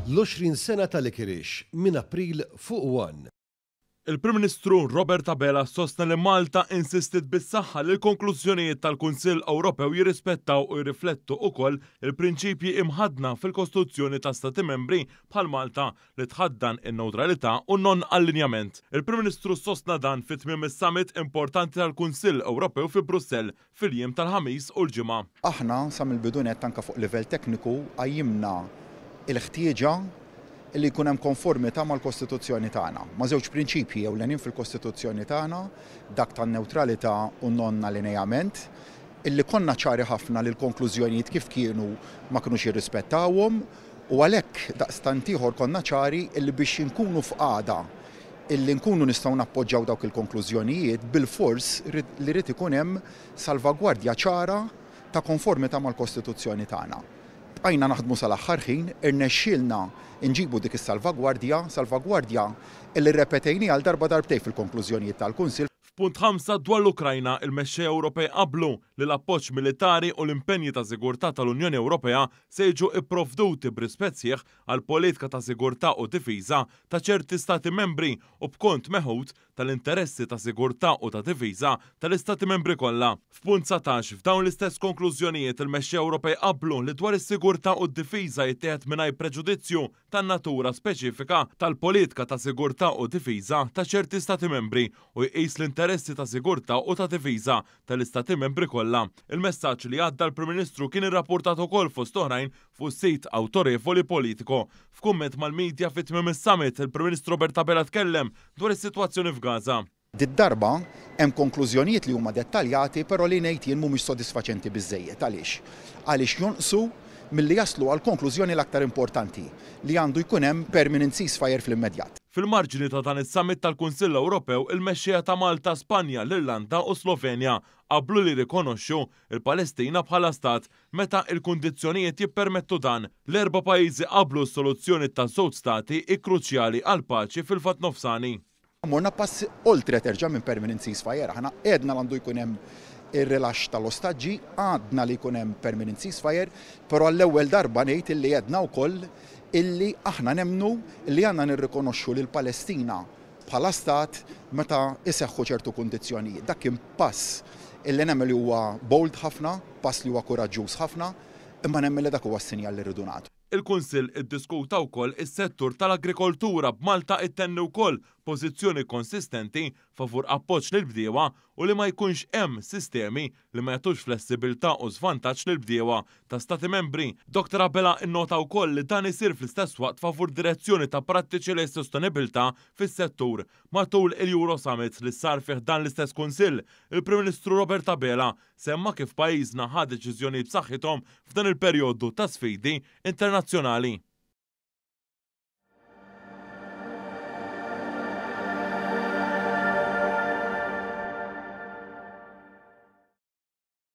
L-20 sena ta' Licorice minn April fuq One. Il-Prim Ministru Robert Abela sostna li Malta insistiet bis-saħħa li l-konklużjonijiet tal-Kunsill Ewropew jirrispettaw u jirriflettu ukoll il-prinċipji imħaddna fil-Kostituzzjoni ta' Stati Membri bħal Malta li tħaddan in-newtralità u n-non-allinjament. Il-Prim Ministru sostna dan fi tmiem is-summit importanti tal-Kunsill Ewropew fi Brussell fil-jiem tal-Ħamis u l-Ġimgħa. Aħna sa mill-bidu nett anke fuq livell tekniku qajjimna l-ħtieġa li jkun hemm konformità mal-Kostituzzjoni tagħna, ma' żewġ prinċipji ewlenin fil-Kostituzzjoni tagħna, dak tan-newtralità u n-non-allineament, illi konna ċari ħafna li l-konklużjonijiet kif kienu ma kinux jirrispettawhom u għalhekk daqstant ieħor konna ċari illi biex inkunu f'qagħda illi nkunu nistgħu nappoġġaw dawk il-konklużjonijiet, bilfors li jrid ikun hemm salvagwardja ċara ta' konformità mal-Kostituzzjoni tagħna. Bqajna naħdmu sal-aħħar ħin, irnexxielna nġibu dik is-salvagwardja, salvagwardja illi rrepetejniha għal darba darbtejn fil-konklużjonijiet tal-Kunsill. F'punt 5 dwar l-Ukrajna, il-mexxejja Ewropej qablu li l-appoġġ militari u l-impenji ta' sigurtà tal-Unjoni Ewropea se jiġu pprovduti b'rispett sħiħ għall-politika ta' sigurtà u difiża ta' ċerti Stati Membri u b'kont meħud tal-interessi ta' sigurtà u ta' difiża tal-Istati Membri kollha. F'punt 19, f'dawn l-istess konklużjonijiet, il-mexxejja Ewropej qablu li dwar is-sigurtà u d-difiża jittieħed mingħajr preġudizzju tan-natura speċifika tal-politika ta' sigurtà u difiża ta' ċerti Stati Membri u jqis l-interessi ta' sigurtà u ta' difiża tal-Istati Membri kollha. Il-messaġġ li għadda l-Prim Ministru kien irrappurtat ukoll fost oħrajn fuq is-sit awtorevoli Politico. F'kumment mal-midja fi tmiem is-summit, il-Prim Ministru Robert Abela tkellem dwar is-sitwazzjoni f'Gaza. Did-darba hemm konklużjonijiet li huma dettaljati però li ngħid jien mhumiex sodisfaċenti biżżejjed. Għaliex? Għaliex jonqsu milli jaslu għall-konklużjoni l-aktar importanti, li għandu jkun hemm permanent ceasefire fl-immedjat. Fil-marġini ta' dan is-summit tal-Kunsill Ewropew, il-mexxejja ta' Malta, Spanja, l-Irlanda u Slovenja qablu li jirrikonoxxu l-Palestina bħala stat meta l-kundizzjonijiet jippermettu dan. L-erba' pajjiżi qablu s-soluzzjoni ta' żewġ stati hi kruċjali għall-paċi fil-Lvant Nofsani. Morna pass oltre terġa' minn permanent ceasefire. Aħna għedna l għandu jkun hemm ir-rilaxx tal-ostaġġi, għadna li jkun hemm permanent ceasefire, però għall-ewwel darba ngħid illi għedna wkoll illi aħna nemmnu li għandna nirrikonoxxu lill-Palestina bħala stat meta jseħħu ċertu kundizzjonijiet. Dak kien pass illi nemmen li huwa bold ħafna, pass li huwa kuraġġuż ħafna, imma nemmen li dak huwa s-sinjal li rridu nagħtu. Il-Kunsill iddiskuta wkoll is-settur tal-agrikoltura b'Malta ittenni wkoll pożizzjoni konsistenti favur appoġġ lill-bdiewa u li ma jkunx hemm sistemi li ma jagħtux flessibilità u żvantaġġ lill-bdiewa ta' Stati Membri. Dottor Abela innota wkoll li dan isir fl-istess waqt favur direzzjoni ta' prattiċi lejn sostenibilità fis-settur. Matul il-Euro Summit li sar fi ħdan l-istess Kunsill, il-Prim Ministru Robert Abela Semma kif pajjiżna ħa deċiżjonijiet b'saħħithom f'dan il-perjodu ta' sfidi internazzjonali.